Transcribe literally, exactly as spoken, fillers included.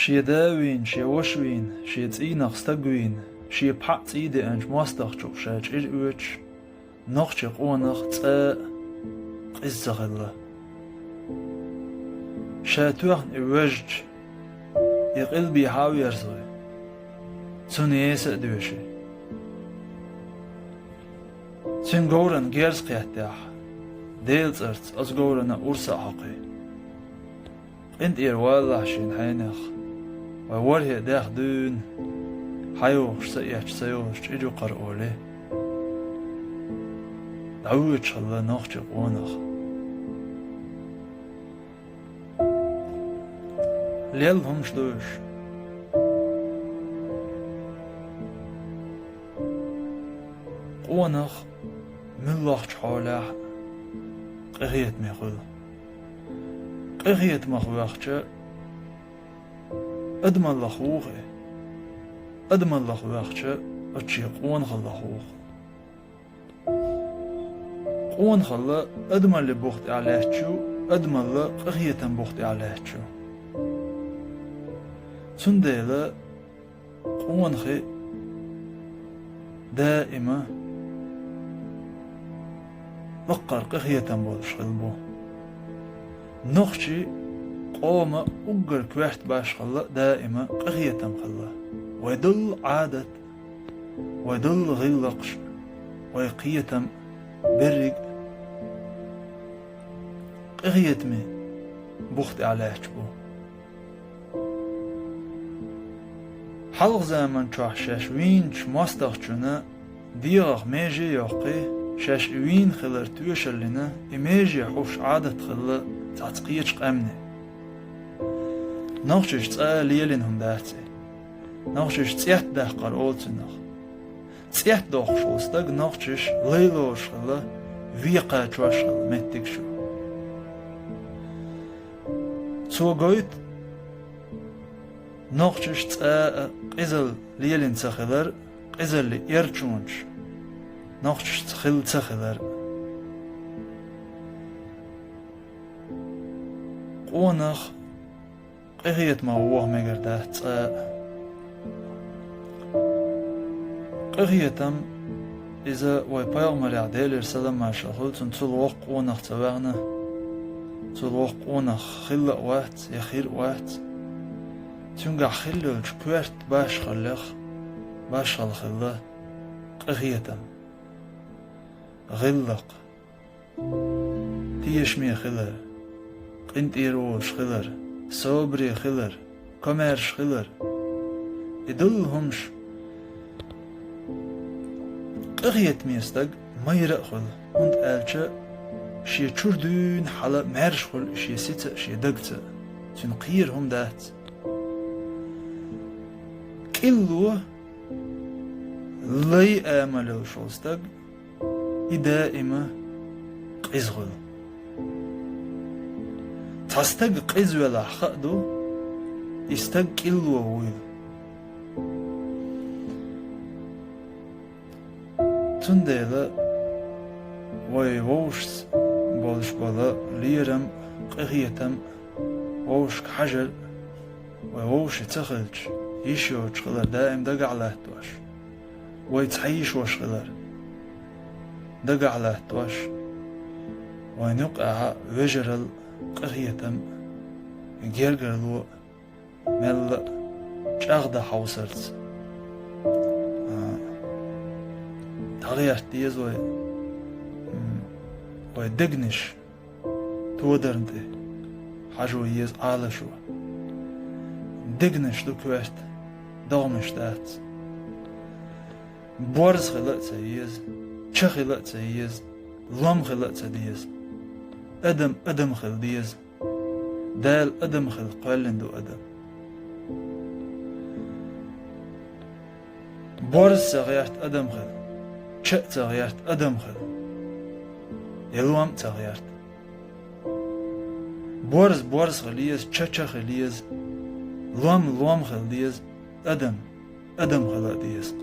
Шен да вийна, шен ваша вийна, шен цӀийнах стаг вийна, шен пхьаъ цӀий деанчу мостагӀчух ша чӀир оьцуш, нохчийн къонах цкъа а къиза ца хилла. Ша тоьхна и вежча, и къилбехьа а верзой, цунна еса а доьший. Цуьнан говрана герз кхеттехь, Делан цӀарца оцу говрана урс а хьокхий. КъинтӀера валалахь шена хьенех, вай ворхӀе дех дуьйна, хьайогӀуш са эцча ца йолуш чӀир ю-кх хӀара олий. ДӀавоьдуш хилла нохчийн къонах. Лелла хӀумаш ду уьш. Къонах муьлххачу хьолехь а къинхетаме хуьлу. Къинхетамах ваьхча, адамаллах вуха и. Адамаллах ваьхча, оцу шен къонахаллах вуха. Къонахалла адамаллин бух тӀехь лаьтташ ю, адамалла къинхетам бух тӀехь лаьтташ ю. Цундела къонахий даима лаккхара къинхетам болуш хилла бу. Нохчийн къоман уггар коьрта башхалла даима къинхетам хилла. Вай долу Ӏадат, вай долу гӀиллакхаш, вай кхетам берриг а къинхетаме бух тӀехь лаьтташ бу. Хьалха заман чохь шаьш вийначу мостагӀчунна дегӀах меже а йоккхий, шаьш и вийна хилар тоьшаллина, и меже хьуш Ӏадат хилла цхьацца кхечу къаьмнийн. Нохчаша цкъа а лелийна хӀума дац и. Нохчаша цӀет даккхар олу цунах. ЦӀет доккхуш волу стаг нохчаша лай лоруш хилла, вен кхачош хилла меттигаш ю. Цо гойту нохчаша цкъа а къизалла лелийна ца хилар, къизаллин эрчонаш нохчашца хилла ца хилар. Къонах къинхетамах воха мегар дац цкъа а. Къинхетам, иза вай пайхамарехь, Делера салам-маршалла хуьлда цунна, цул воккха къонах ца ваьхна, цул воккха къонах хилла а вац, я хир а вац. Цуьнгахь хилла йолчу коьрта башхаллех башхалла хилла къинхетам, гӀиллакх, тешаме хилар, къинтӀера волуш хилар, собаре хилар, комаьрша хилар. И долу хӀумаш къинхетаме стаг майра а хуьлу, хӀунда аьлча шен чуьра дуьйна хьала маьрша хуьлу шен сица а, шен дагца а. Цуьнан кхера хӀума дац. КӀилло, лай амал йолуш волу стаг, и даима къиза хуьлу. Цхьа стаг къиза велахь хаа ду, и стаг кӀилло вуйла. Цундела вай вовшашца болуш болу лерам, къинхетам, вовшашка хьажар, вай вовшийн ца хилча, йиш йоцуш хилар даим дагахь латтош, вай цхьа йиш ваша хилар дагахь латтош, вайн юкъахь вежаралла, къинхетам, гергарло мелла а чӀагӀдан хьовсарца, а, дӀагӀерта деза вай, м, вай дегнаш тодарна тӀе хьажо еза Ӏалашо. Дегнаш ду коьрта, догӀмаш дац. Борз хила а ца еза, ча хила а ца еза, лом хила а ца деза. Адам адам хила деза. Дала адам хила кхоьллина ду адам. Борз ца гӀерта адам хила, ча а ца гӀерта адам хила, я лом а ца гӀерта. Борз борз хила еза, ча ча хила еза, лом лом хила деза, адам адам хила а деза.